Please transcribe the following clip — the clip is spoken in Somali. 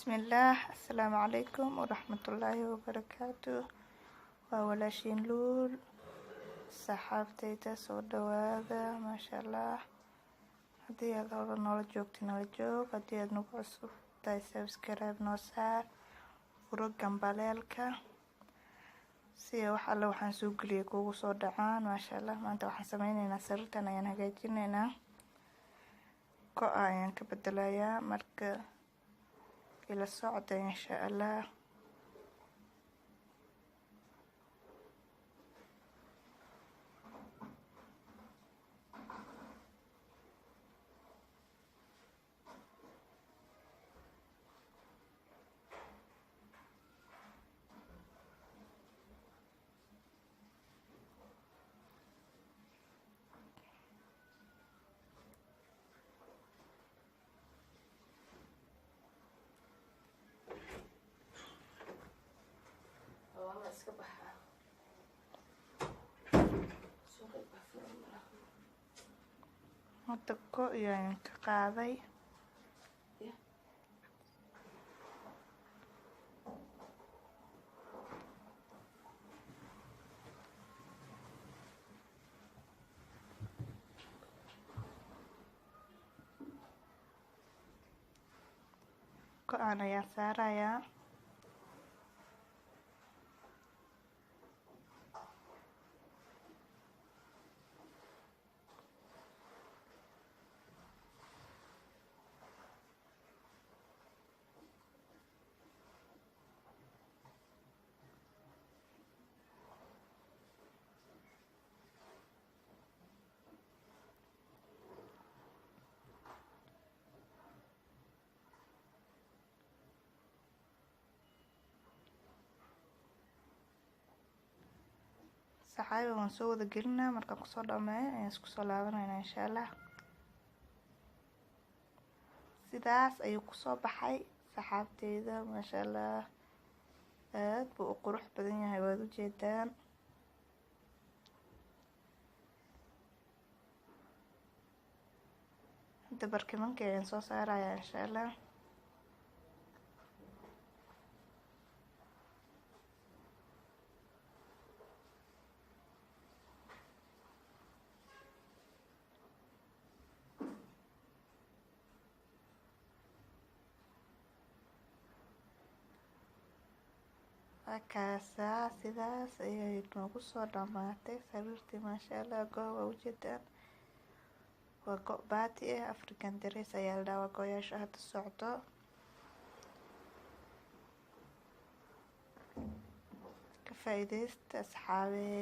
Bismillaah, assalaamu calaykum waraxmatullaahi wabarakaatu. Waa walaashiin Luul. Saxaabtayda, soo dhawaada. Maasha Allah. Haddii aad hore noola joogta, nala joog. Haddii aad nagu cusub tahay, subscribe noo saar, furo gambaleelka si wax alle waxaan soo geliyay kugu soo dhacaan. Maasha Allah. Maanta waxaan sameyneynaa sariirtan ayaan hagaajinaynaa, go-a ayaan ka bedelayaa. Marka ila socda, insha Allah. Waa iska baxaa, suuqa wax furan malaha. Hadda go-i ayaan ka qaaday. Ya. Go-aan ayaan saarayaa. Saxaabi, waan soo wada gelinaa. Markaan kusoo dhameeyo ayaan isku soo laabanayna, insha Allah. Sidaas ayuu kusoo baxay, saxaabteyda. Maasha Allah, aad buu u qurux badan yahay, waad ujeedaan. Hadda barkimanka ayaan soo saarayaa, insha Allah. Waa sidaas ayay noogu soo dhamaatay sariirtii. Maasha Allah. Go waa ujeedaan, waa go' baati ah, African dress ayaa la dhahaa. Waa go-yaasha hadda socdo. Ka faa-iideysta, asxaabey.